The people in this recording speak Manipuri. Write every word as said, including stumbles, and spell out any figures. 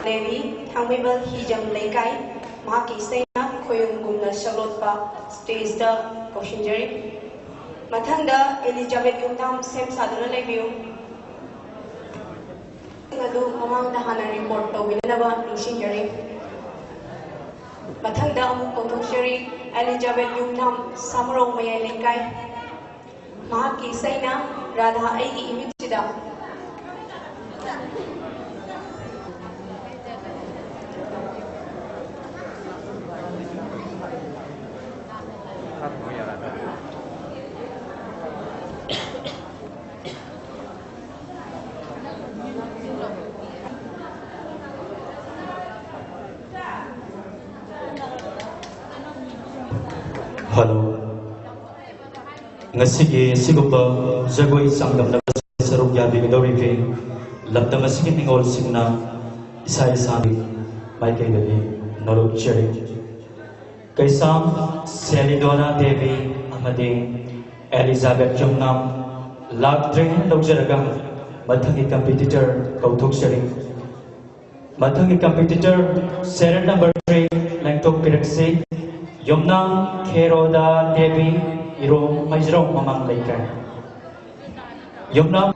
ꯗꯦꯕꯤ, ꯊꯥꯡꯃꯩꯕꯜ ꯍꯤꯖꯝ ꯂꯩꯀꯥꯏ, ꯃꯍꯥꯛꯀꯤ ꯏꯁꯩꯅ ꯈꯣꯏꯔꯨꯝꯒꯨꯝꯅ ꯁꯛꯂꯣꯠꯄ ꯁ꯭ꯇꯦꯖꯇ ꯀꯧꯁꯤꯟꯖꯔꯤ꯫ ꯃꯊꯪꯗ ꯑꯦꯂꯤꯖꯥꯕꯦꯠ ꯌꯨꯝꯅꯥꯝ ꯁꯦꯝ ꯁꯥꯗꯨꯅ ꯂꯩꯕꯤꯌꯨ꯫ ꯑꯗꯨ ꯃꯃꯥꯡꯗ ꯍꯥꯟꯅ ꯔꯦꯀꯣꯔꯗ ꯇꯧꯕꯤꯅꯅꯕ ꯅꯤꯡꯁꯤꯡꯖꯔꯤ꯫ ꯃꯊꯪꯗ ꯑꯃꯨꯛ ꯀꯧꯊꯣꯛꯆꯔꯤ ꯑꯦꯂꯤꯖꯥꯕꯦꯠ ꯌꯨꯝꯅꯥꯝ, ꯁꯥꯃꯨꯔꯣꯛ ꯃꯌꯥꯏ ꯂꯩꯀꯥꯏ꯫ ꯃꯍꯥꯛꯀꯤ ꯏꯁꯩꯅ ꯔꯥꯙꯥ ꯑꯩꯒꯤ ꯏꯃꯤꯠꯁꯤꯗ꯫ ꯍꯜꯂꯣ꯫ ꯉꯁꯤꯒꯤ ꯑꯁꯤꯒꯨꯝꯕ ꯖꯒꯣꯏ ꯆꯥꯡꯗꯝꯅꯕ ꯁꯔꯨꯛ ꯌꯥꯕꯤꯒꯗꯧꯔꯤꯕꯤ ꯂꯝꯗꯝ ꯑꯁꯤꯒꯤ ꯅꯤꯉꯣꯜꯁꯤꯡꯅ ꯏꯁꯥ ꯏꯁꯥꯒꯤ ꯃꯥꯏꯀꯩꯗꯒꯤ ꯅꯣꯂꯨꯛꯆꯔꯤ꯫ ꯀꯩꯁꯥꯝ ꯁꯦꯂꯤꯗꯣꯅꯥ ꯗꯦꯕꯤ ꯑꯃꯗꯤ ꯑꯦꯂꯤꯖꯥꯕꯦꯠ ꯌꯨꯝꯅꯥꯝ ꯂꯥꯛꯇ꯭ꯔꯦ ꯍꯥꯏꯅ ꯂꯧꯖꯔꯒ ꯃꯊꯪꯒꯤ ꯀꯝꯄꯤꯇꯤꯇꯔ ꯀꯧꯊꯣꯛꯆꯔꯤ꯫ ꯃꯊꯪꯒꯤ ꯀꯝꯄꯤꯇꯤꯇꯔ ꯁꯦꯔꯦꯜ ꯅꯝꯕꯔ ꯊ꯭ꯔꯤ ꯂꯦꯡꯊꯣꯛꯄꯤꯔꯛꯁꯤ꯫ ꯌꯨꯝꯅꯥꯝ ꯈꯦꯔꯣꯗꯥ ꯗꯦꯕꯤ, ꯏꯔꯣꯝ ꯃꯩꯖ꯭ꯔꯣꯡ ꯃꯃꯥꯡ ꯂꯩꯀꯥꯏ꯫ ꯌꯨꯝꯅꯥꯝ